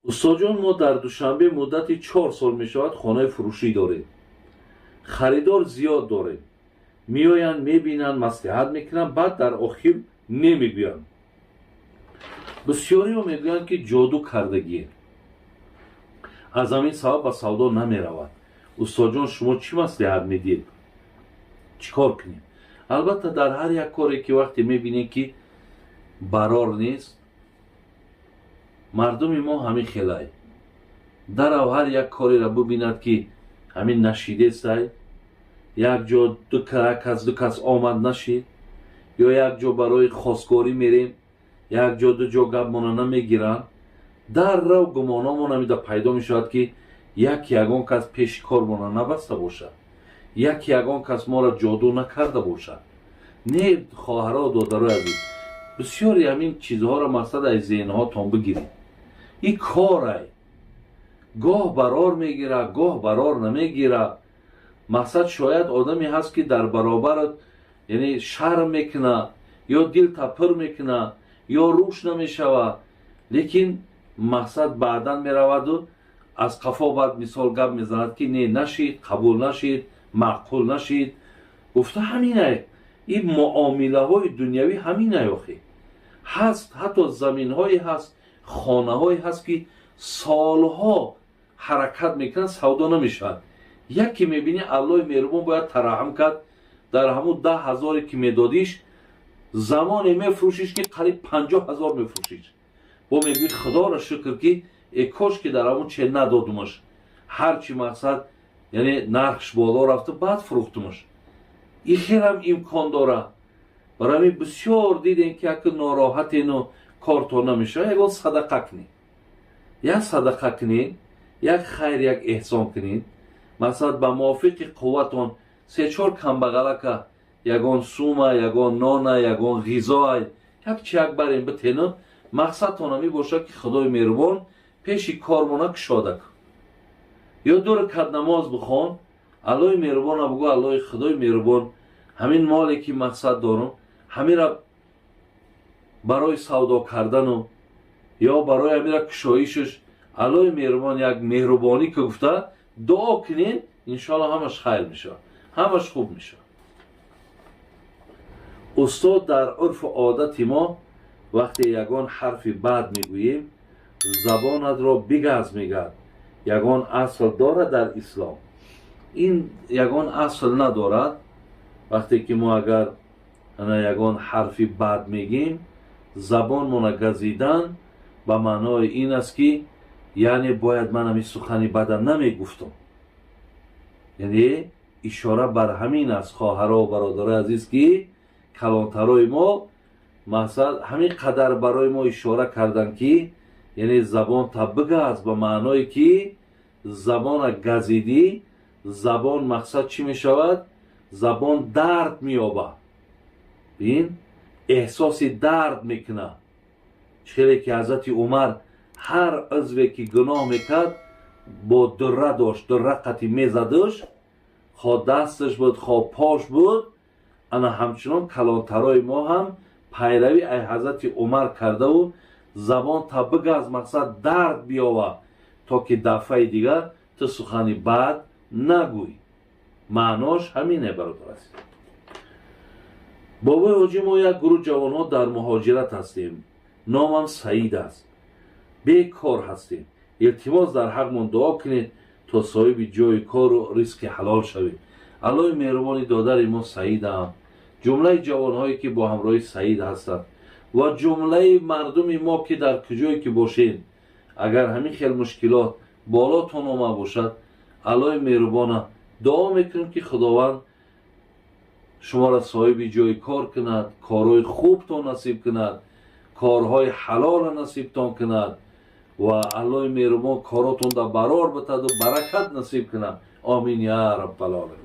Устодҷон, мо дар Душанбе муддати 4 сол мешавад, хонаи фурӯшӣ дорем, харидор зиёд дорем. Меоянд, мебинанд, маслиҳат мекунанд, баъд дар охир намегӯянд. Бисёриҳо мегӯянд, ки ҷоду кардагие, аз ҳамин сабаб ба савдо намеравад. Устодҷон, шумо чӣ маслиҳат медиҳед, чӣ кор кунем? Албатта, дар ҳар як коре ки вақте мебинем, ки барор нест, мардуми мо ҳамин хелай дарав, ҳар як кореро бубинад, ки ҳамин нашидесай, як ҷо ду кас, ду кас омад, нашид, ё як ҷо барои хостгорӣ мерем, як ҷо, ду ҷо гапмона намегиранд, даррав гумономон ҳамида пайдо мешавад, ки як ягон кас пеши кормона набаста бошад, як ягон кас моро ҷоду накарда бошад. Не, хоҳаро, додарои азиз, бисёри ҳамин чизҳоро мақсад аз зеҳнҳотон бигиред. Ин корай гоҳ барор мегирад, гоҳ барор намегирад. Мақсад, шояд одаме ҳаст, ки дар баробарат, яъне, шарм мекунад ё дил тапир мекунад ё рӯш намешавад, лекин мақсад баъдан мераваду аз қафо баъд мисол гап мезанад, ки не, нашид, қабул нашид, маъқул нашид гуфта. Ҳаминай ин муомилаҳои дунявӣ ҳаминай охи ҳаст. Ҳатто заминҳое ҳаст, хонаҳое ҳаст, ки солҳо ҳаракат мекунанд, савдо намешавад. Яке мебинӣ, Аллоҳи меҳрубон бояд тараҳҳум кард, дар ҳамун 10 ҳазоре ки медодиш, замоне мефурӯшиш, ки қариб 50 ҳазор мефурӯшиш. Бо мегӯӣ: «Худоро шукр, ки э кош ки дар ҳамун че надодумаш, ҳарчи мақсад, яъне, нархш боло рафту баъд фурӯхтумаш». Ин хелам имкон дорад. Барои ҳамин бисёр дидем, ки яке нороҳатену кортон намешавад, ягон садақа кунед, як садақа кунед, як хайр, як эҳсон кунед. Мақсад, ба мувофиқи қувватон се-чор камбағалака ягон сума, ягон нона, ягон ғизоа, як чи як барем битену мақсадтон ҳамин бошад, ки Худои меҳрубон пеши кормона кушода кун. Ё ду ракат намоз бихон, Аллоҳи меҳрубона бугӯ: «Аллоҳи Худои меҳрубон, ҳамин моле ки мақсад дорум, ҳамира барои савдо кардану ё барои ҳамира кушоишаш Аллоҳи меҳрубон як меҳрубонӣ ки», гуфта дуо кунед. Иншоалло, ҳамаш хайр мешавад, ҳамаш хуб мешавад. Устод, дар урфу одати мо вақте ягон ҳарфи бад мегӯем, забонатро бигаз мегӯяд. Ягон асл дорад дар ислом? Ин ягон асл надорад. Вақте ки мо агар ана ягон ҳарфи бад мегӯем, забонмона газидан ба маънои ин аст, ки яъне бояд ман ҳамин сухани бада намегуфтам, яъне ишора бар ҳамин аст. Хоҳаро, бародарои азиз, ки калонтарои мо мақсад ҳамин қадар барои мо ишора карданд, ки яъне забон та бигаз, ба маъное ки забона газидӣ, забон мақсад чӣ мешавад? Забон дард меёбад, бин, эҳсоси дард мекунад. Хеле ки Ҳазрати Умар ҳар узве ки гуноҳ мекард, бо дурра дошт, дурра қати мезадуш, хо дасташ буд, хо пош буд. Ана ҳамчунон калонтарои мо ҳам пайравӣ ай Ҳазрати Умар кардаву забон та бигаз, мақсад дард биёва, то ки дафъаи дигар ту сухани бад нагӯй. Маънош ҳамине, бародар азиз. Бобои ҳоҷӣ, мо як гурӯҳ ҷавонҳо дар муҳоҷират ҳастем. Номам Саид аст. Бекор ҳастем. Илтимос, дар ҳақмон дуо кунед, то соҳиби ҷои кору ризқи ҳалол шавем. Аллоҳи меҳрубони додари мо Саидаам, ҷумлаи ҷавонҳое ки бо ҳамроҳи Саид ҳастанд ва ҷумлаи мардуми мо, ки дар куҷое ки бошед, агар ҳамин хел мушкилот болотон омад бошад, Аллоҳи меҳрубона дуо мекунем, ки Худованд шуморо соҳиби ҷои кор кунад, корҳои хубтон насиб кунад, корҳои ҳалолро насибтон кунад ва Аллоҳи меҳрубон коротон дар барор битаду баракат насиб кунад. Омин я раббалоламин.